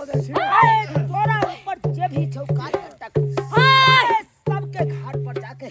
तोरा ऊपर जे भी छौ काज तक सबके घाट पर जाके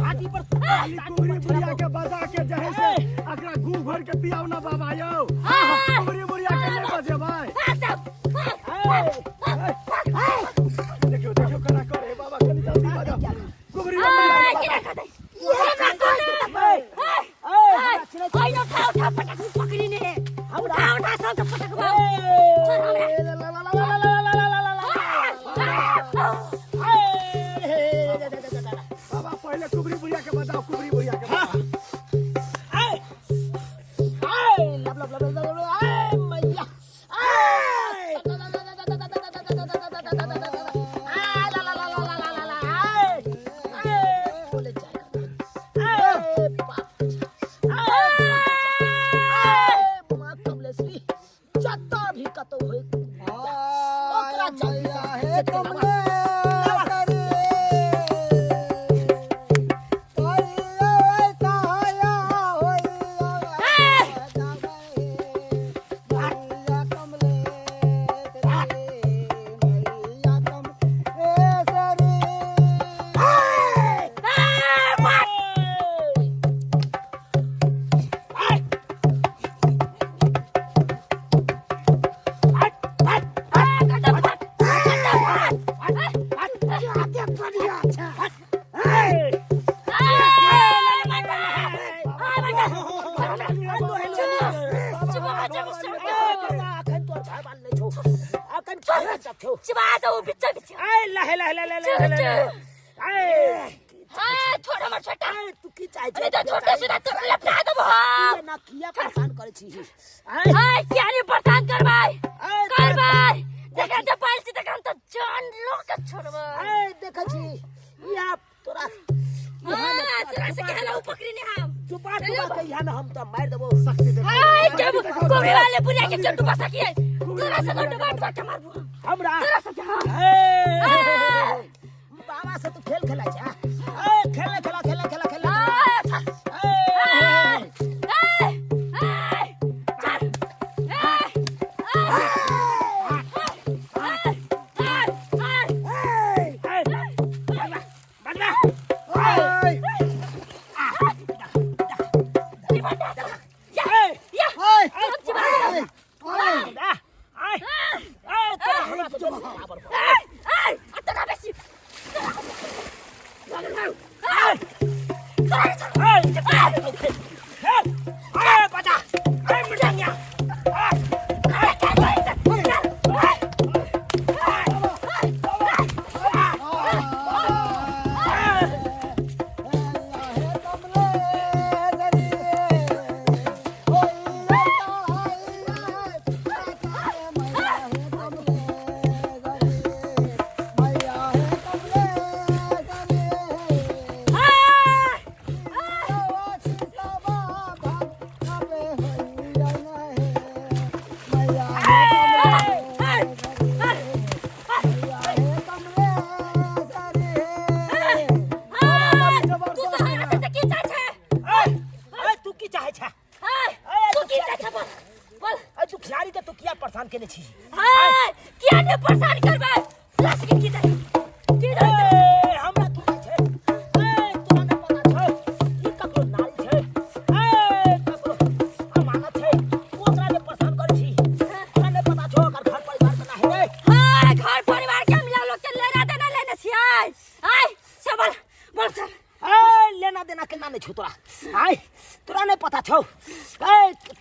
कुबरी बुढ़िया के बजा के जहे से अकरा गू भर के पियाओ ना बाबा यौ। कुबरी हमरा उठा उठा सबके पटकबौ छोड़ हमरा बाबा पहिले कुबरी बुढ़िया के बचाओ कुबरी बुढ़िया के बचाओ। भी कतौ होय ओकरा मैया हे कमले करे, तोरिया ताया होइया मैया कमले रे, मैया कमले सरे। चिबा जाऊ बिच्चा बिच्चा छोड़ हमर छोटा तू की चाहे अरे तो छोटे से तो लपटा देबो हम ना किया परेशान करे छी हाय किया नहीं परेशान करबै करबै जखन ते पाइल छी तखन तो जान लो के छोड़बै ए देखै छी यहाँ तोरा हां तोरा से कहला उ पकड़ी ने हम चुपा चुपा के यहाँ ना हम तो मार देबो शक्ति देखो हाय के कोबरी वाले बुढ़िया के चट्टू बसा किए तोरा से डुबा डुबा के मारबो हमरा तोरा से हां ए बाबा से तू खेल खेला छा ए खेल खेला खेला खेला खेला ए ए बनवा बनवा ओए, ए ओए, ओए, आ ए ए तोरा हमरा से बेसी बराबर बा। ए ए बचा ए मृदंगिया हे कमले रे, होइया मैया हे कमले रे, मैया हे कमले रे। ए ए तू की चाहे छा ए तू खिलाड़ी के तू किया परेशान केने छी परेशान करबै तोरा से की चाही की चाही ए हमरा की छै ए तोरा नै पता छौ ई ककरो नारी छै ए ककरो अमानत छै तू ओकरा ने परेशान करै छी तोरा नै पता छौ ओकर घर परिवार केना हेतै हाय घर परिवार के हम लोग के लेना देना लेने छियै आय से बोल बोल सर ए लेना देना केना नै छौ तोरा आय तोरा नै पता छौ ए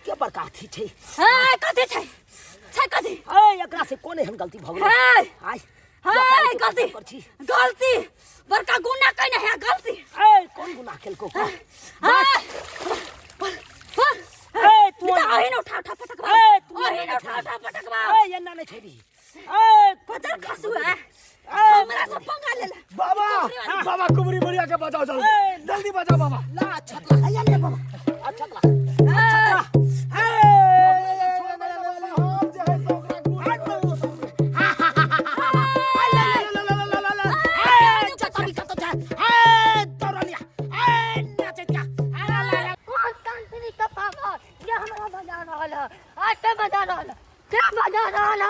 के बड़का अथी छै हाय कथी छै छै कथी ए एकरा से कोन एहन गलती भऽ गेलै हाय आय हाय गलती कर छी गलती बड़का गुना कइने है गलती ए कोन गुनाह केलको हाय ए तू तू अहिन उठा उठा पटकबा ए, तू अहिन उठा उठा पटकबा ए एना नै छोड़ी ए पचर खसु है ए हमरा से पंगा ले ले बाबा बाबा कुबरी बुढ़िया के बचाओ जल्दी जल्दी बचाओ बाबा ला अच्छा ला आया ले बाबा अच्छा ला अच्छा ला हम जे है से ओकरा गुड़ कौन तांत्रिक के पागल ये हमरा बजा रहल है आज ते बजा रहल है के बजा रहल है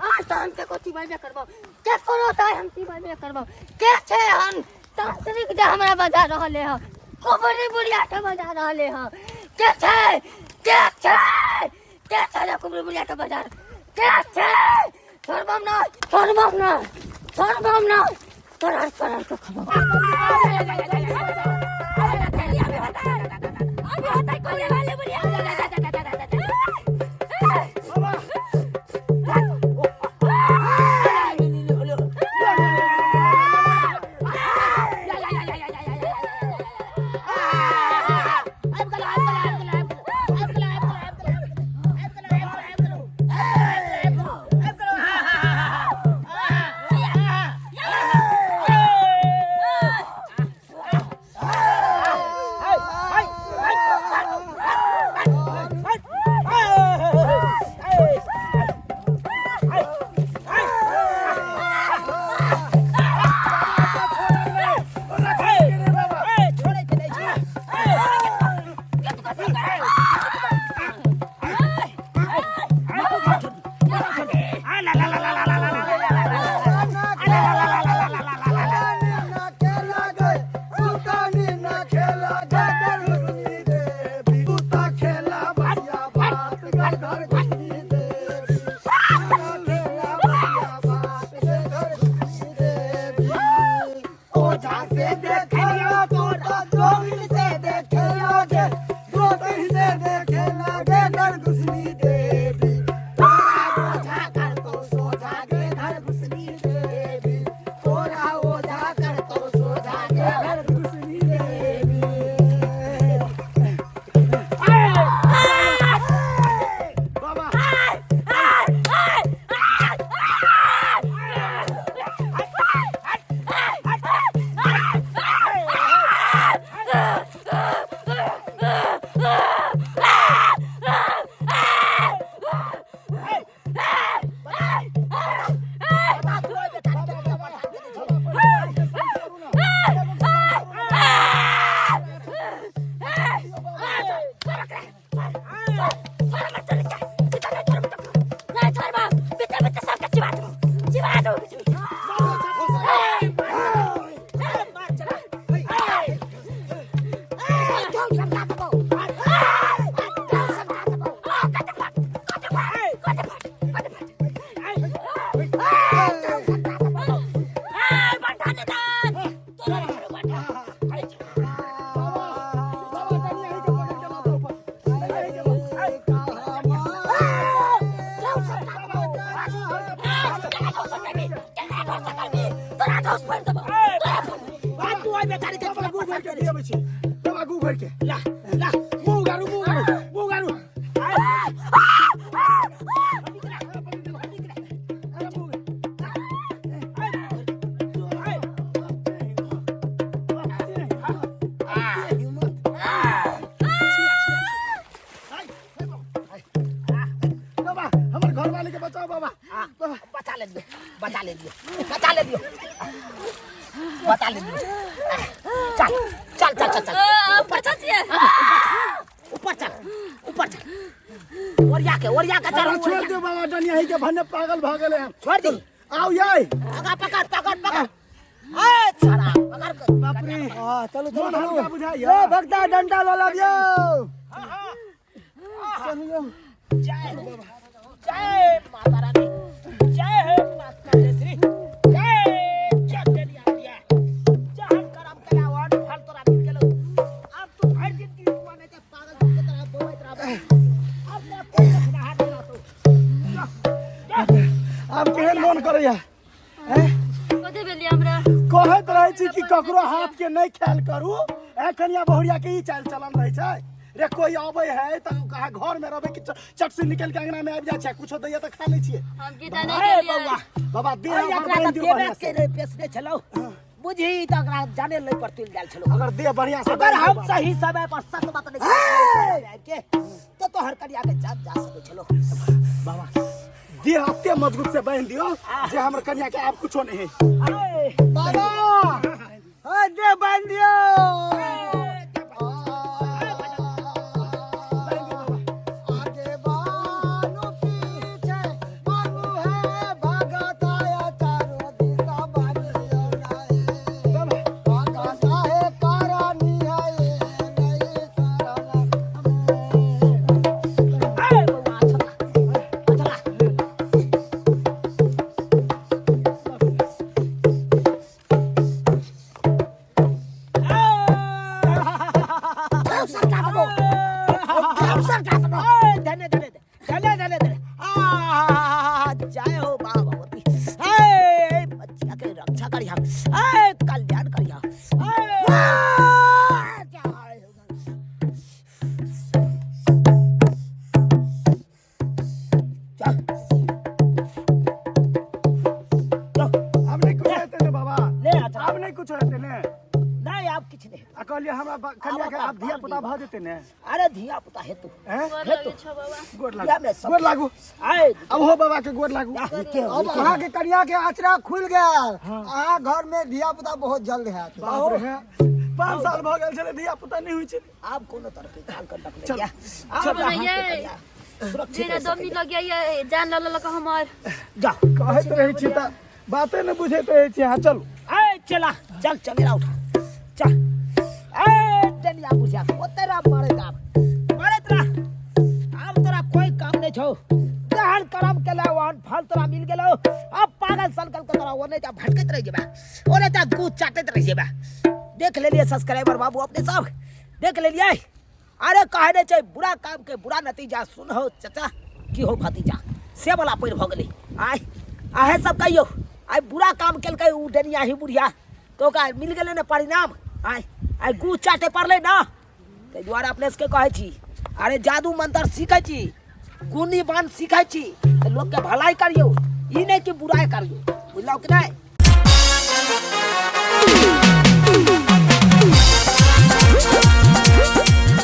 आज तो हम केको चिबेबे करबो के करो ताय हम चिबेबे करबो के छै हन तांत्रिक जे हमरा बजा रहल है कोबरी बुढ़िया के बजा रहल है के छै के छै के छै रे कुबरी बुढ़िया के बजा के छै छोड़बम ना छोड़बम ना छोड़बम ना तोरा तोरा के खबो अभी होता कोले वाले बुढ़िया घर घुसनी देवी। तोरा ठेला बढ़िया बात के घर घुसनी देवी। ओझा से देखेला तोता जोगिन से देखेला गे, जोगिन से देखेला गे घर घुसनी देवी। तोरा ओझा कर तो सोझा गे घर घुसनी देवी। तोरा ओझा कर तो सोझा गे घर घुसनी देवी। बाबा बाबा तनी यहीं के पकड़ के लाओ ऊपर, यहीं के लाओ। तू ओइ बेचारी के बाबा गू भर के दियाबै छी, बाबा गू भर के ला ला मुँह उगारू, मुँह उगारू, मुँह उगारू। बाबा हमर घर वाले के बचाओ बाबा। बचा ले दियो, बचा ले दियो, बचा ले दियो, बचा ले दियो। चल चल चल चल चल, ऊपर चल, ऊपर चल, ऊपर चल। ओरिया के, ओरिया के चल। अरे छोड़ दो बाबा, डनिया ही के भन्ने पागल भ गेले हैं। छोड़ दी। आओ याई। आगा पकड़ पकड़ पकड़। ए छड़ा पकड़ के। बाप रे। हां चलो चलो मन हल्का बुझाइयो। ए भक्ता डंडा लो लाबियो। चलो जय जय माता रानी, जय हे माता श्री, जय जय तेरी आलिया। जहन करम कला वन फल तोरा मिल गेलो। अब तू भर जिंदगी हुआ नहीं ते पागल के तरह बोलैत रहबे। अब तेरा कोई रखना हाथ नहीं रहतो। जा, जा। आब केहन मन करैया हैं? कथी भेलियै हमरा? कहैत रहै छी कि ककरो हाथ के नहीं ख्याल करू, एखन या बहुरिया के ई चाल चलन रहै छै रे। कोई अबै है तऽ कहा घर में रहबै कि चट से निकल के अंगना में आबि जाइ छै, कुछो दैया तऽ खा लै छियै। हम गीता नहि अरे गेलियै। बौआ, बाबा देह अरे हमर एकरा बान्हि तऽ दियौ देबे बढ़िआँ के से। नहि पेशने छलौ, बुझी तऽ एकरा जाने लै पर तुलि गेल छलौ। अगर देह बढ़िआँ से अगर बान्हि दियौ हम बाबा। सही समय पर सत बात नहि कहलियै के तो तोहर कनिया के जान जा सकै छलौ। बाबा देह एते मजबूत से बान्हि दियौ जे हमर कनिया के आब कुछो नहि है। अरे बाबा ए देह बान्हि दियौ। आगे बानू पीछे बानू है भगत आया चारों दिशा बानियो नाए। भगत है करानी है नहीं शरण हमें। अरे बौआ, अच्छा अच्छा। धन्य धन्य धन्य धन्य धन्य। आ जय हो बाबा भगवती। ए बच्चिया के रक्षा करिहा, ए कल्याण करिहा। ए जय हो। चल चल। आब नहि कुछ हेतै ने बाबा? ले आ चल। आब नहि कुछ हेतै ने? नहीं आब किछु नहीं। आ कहलियै हमरा कनिया के आब धिया पुता भऽ जेतै ने? अरे धिया पुता हेतु। हैं? गोर लगै छौ बाबा। गोर या लागू, में सब। गोर लागू। आए अब हो बाबा के गोर लागू। अब अहाँ के कनिया के आचरा खुलि गेल, अहाँ घर में धिया पुता बहुत जल्द हैत। बाप रे, 5 साल भऽ गेल छलै धिया पुता नहि होइ छलै। आब कोनो तरह के काल कंटक नहीं चल, या। आब चल। अहाँ के ये। कनिया सुरक्षित जेना रह दमनी सकैया। लग जाइए, जान लऽ लेलक हमर। जा कहैत रहै छी तऽ बाते नहि बुझैत रहै छी अहाँ। चलू। ए चला चल, चंगेरा उठा चल। ए डनिया बुझिया ओ तेरा मारे आब मारे तोरा, आब तोरा कोई काम काम नहि छौ। जहन करम केला ओहन फल तोरा मिल गेलौ। अब पागल सनकल के तोरा ओने जा भटकैत रहि जेबा, ओने जा गुह चाटैत रहि जेबा। देख लेलियै सब्सक्राइबर बाबू, अपने सब देख लेलियै। अरे कहे नहि छै बुरा काम के बुरा नतीजा। सुन हो चचा की हो भतीजा, से वाला पैर भऽ गेलै। आय अहे सब कहियौ, आइ बुरा काम केलकै उ डनिया ही बुढ़िया, तऽ ओकरा मिल गेलै ने परिणाम। आय आइ गुह चाटे पड़लै ने। ताहि दुआरे अपने सबके कहै छी, अरे जादू मंत्र सीखै छी, गुणी बान सीखै छी तऽ लोकके भलाई करियौ, ई नहि कि बुराइ करियौ, बुझलहुँ कि नहि?